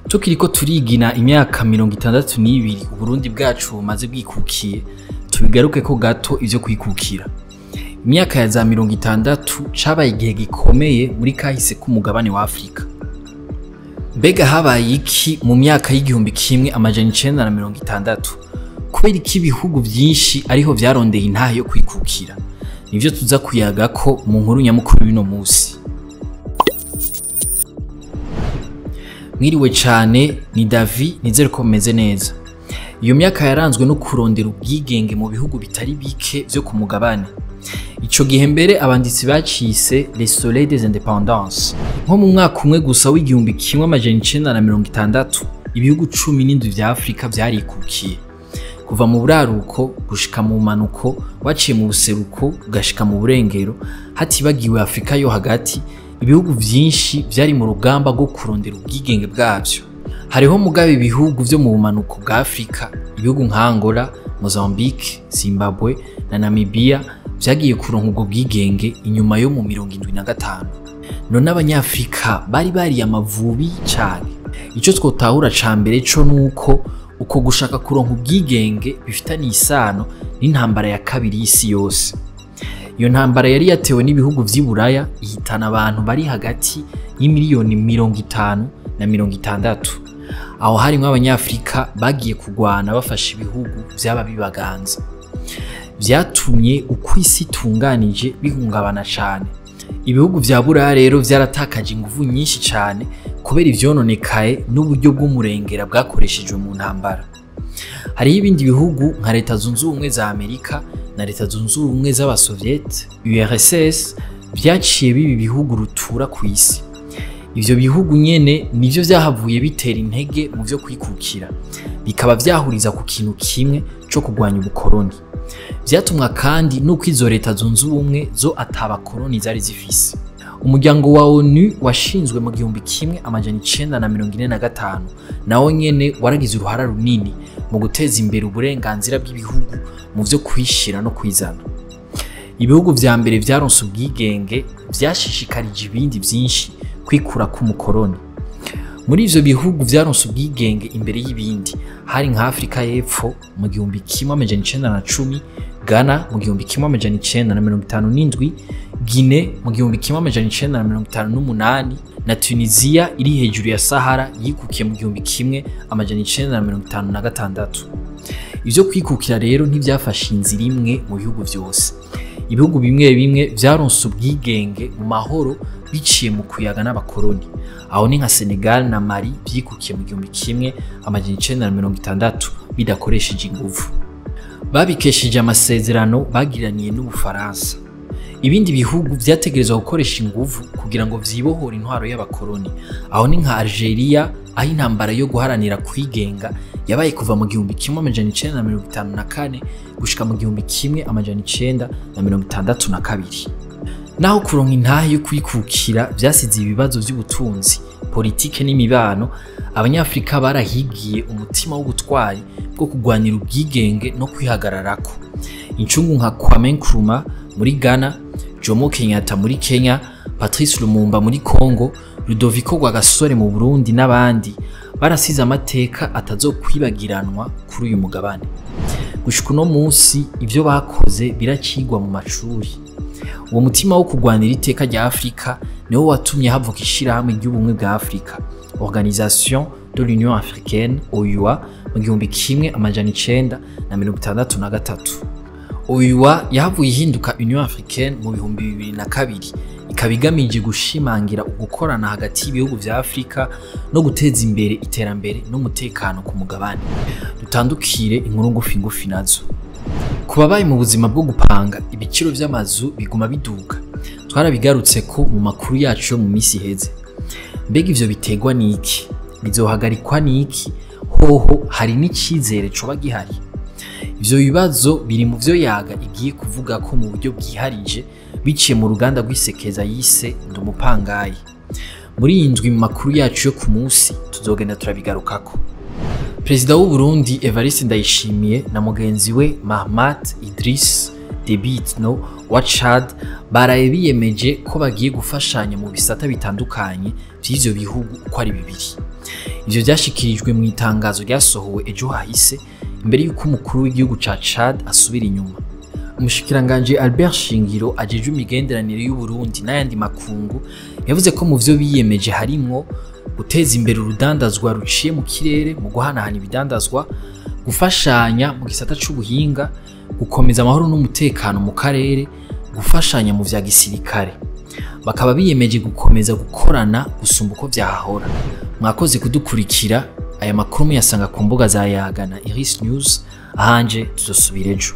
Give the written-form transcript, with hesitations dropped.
Tukiriko turigina imyaka 62 Uburundi bwacu bumaze bwikukiye, tubigaruke ko gato ivyo kwikukira. Imyaka ya za 60 cabaye igihe gikomeye muri kahise k'umugabane wa Afrika. Mbega habaye iki mu myaka y'1960? Kubera iki ibihugu vyinshi ariho vyarondeye intahe yo kwikukira? Nivyo tuza kuyagako mu nkuru nyamukuru y'uno musi. Mwiriwe cane, ni Davi, nizere ko mumeze neza. Iyo myaka yaranzwe no kurondera ubwigenge mu bihugu bitari bike vyo ku mugabane. Ico gihe mbere abanditsi bacise les soleils des indépendances. Nko mu mwaka umwe gusa w'1960, ibihugu 17 vya Afrika vyarikukiye. Kuva mu buraruko gushika mu manuko, waciye mu buseruko ugashika mu burengero, hatibagiwe Afrika yo hagati, ibihugu vyinshi vyari mu rugamba rwo kurondera ubwigenge bwavyo. Hariho mugabe ibihugu vyo mu bumanuko bwa Afrika, ibihugu nka Angola, Mozambique, Zimbabwe na Namibia vyagiye kuronka ubwo bwigenge inyuma yo mu 75. None abanyafrika bari bariye amavubi cane. Ico twotahura ca mbere co nuko uko gushaka kuronka ubwigenge bifitaniye isano n'intambara ya kabiri y'isi yose. Iyo ntambara yari yatewe n'ibihugu vy'i Buraya, ihitana abantu bari hagati y'imiliyoni 50 na 60. Aho harimwo abanyafrika bagiye kugwana bafasha ibihugu vyaba bibaganza. Vyatumye uko isi itunganije bihungabana cane. Ibihugu vya Buraya rero vyaratakaje inguvu nyinshi cane kubera ivyononekaye n'uburyo bw'umurengera bwakoreshejwe mu ntambara. Hariho ibindi bihugu nka Leta Zunze Ubumwe za Amerika na Leta Zunze Ubumwe z'Abasoviete URSS vyaciye biba ibihugu rutura ku isi. Ivyo bihugu nyene nivyo vyahavuye bitera intege mu vyo kwikukira, bikaba vyahuriza ku kintu kimwe co kugwanya ubukoroni. Vyatumwa kandi nuko izo Leta Zunze Ubumwe zo atabakoroni zari zifise. Umuryango wa ONU washinzwe mu 1945 nawo nyene waragize uruhara runini mu guteza imbere uburenganzira bw'ibihugu mu vyo kwishira no kwizana. Ibihugu vya mbere vyaronse ubwigenge vyashishikarije ibindi vyinshi kwikura k'umukoroni. Muri ivyo bihugu vyaronse ubwigenge imbere y'ibindi hari nka Afrika y'Epfo mu 1910, Ghana mu 1957, Guinea mu 1958 na Tunisia iri hejuru ya Sahara yikukiye mu 1956. Ivyo kwikukira rero ntivyafashe inzira imwe mu bihugu vyose. Ibihugu bimwe bimwe vyaronse ubwigenge mu mahoro biciye mu kuyaga n'abakoroni. Aho ni nka Senegal na Mali vyikukiye mu 1960 bidakoresheje inguvu. Babikesheje amasezerano bagiraniye n'Ubufaransa. Ibindi bihugu vyategerezwa gukoresha inguvu kugira ngo vyibohore intwaro y'abakoroni. Aho ni nka Algeria, aho intambara yo guharanira kwigenga yabaye kuva mu 1954 gushika mu 1962. Naho kuronka intahe yo kwikukira vyasize ibibazo vy'ubutunzi, politike n'imibano, abanyafrika barahigiye umutima w'ubutwari bwo kugwanira ubwigenge no kwihagararako. Incungu nka Kwame Nkrumah muri Ghana, Jomo Kenyatta muri Kenya, Patrice Lumumba muri Congo, Ludovico Rwagasore mu Burundi n'abandi barasize amateka atazokwibagiranwa kuri uyu mugabane. Gushika uno musi ivyo bakoze biracigwa mu mashuri. Uwo mutima wo kugwanira iteka rya Afrika niwo watumye havuka ishirahamwe ry'ubumwe bwa Afrika, Organisation de l'Union Africaine OUA, mu 1963. OUA yahavuye ihinduka Union Africaine mu 2002, ikaba igamije gushimangira ugukorana hagati y'ibihugu vya Afrika no guteza imbere iterambere n'umutekano ku mugabane. Dutandukire inkuru ngufi ngufi nazo. Ku babaye mu buzima bwo gupanga, ibiciro vy'amazu biguma biduga. Twarabigarutse ko mu makuru yacu yo mu misi iheze. Mbega ivyo biterwa n'iki? Bizohagarikwa n'iki? Hoho hari n'icizere coba gihari? Ivyo bibazo biri mu vyo Yaga igiye kuvuga ko mu buryo bwiharije biciye mu ruganda rw'isekeza yise Ndi Umupangayi. Muri iyi ndwi mu makuru yacu yo ku munsi tuzogenda turabigarukako. Perezida w'u Burundi Evariste Ndayishimiye na mugenzi we Mahamat Idriss Deby Itno wa Chad baraye biyemeje ko bagiye gufashanya mu bisata bitandukanye vy'ivyo bihugu uko ari bibiri. Ivyo vyashikirijwe mu itangazo ryasohowe ejo hahise imbere y'uko umukuru w'igihugu ca Chad asubira inyuma. Umushikiranganji Albert Shingiro ajejwe imigenderanire y'u Burundi n'ayandi makungu yavuze ko mu vyo biyemeje harimwo guteza imbere urudandazwa ruciye mu kirere mu guhanahana ibidandazwa, gufashanya mu gisata c'ubuhinga, gukomeza amahoro n'umutekano mu karere, gufashanya mu vya gisirikare. Bakaba biyemeje gukomeza gukorana gusumba uko vyahahora. Mwakoze kudukurikira, aya makuru muyasanga ku mbuga za Yaga na Iris News, ahanje tuzosubira ejo.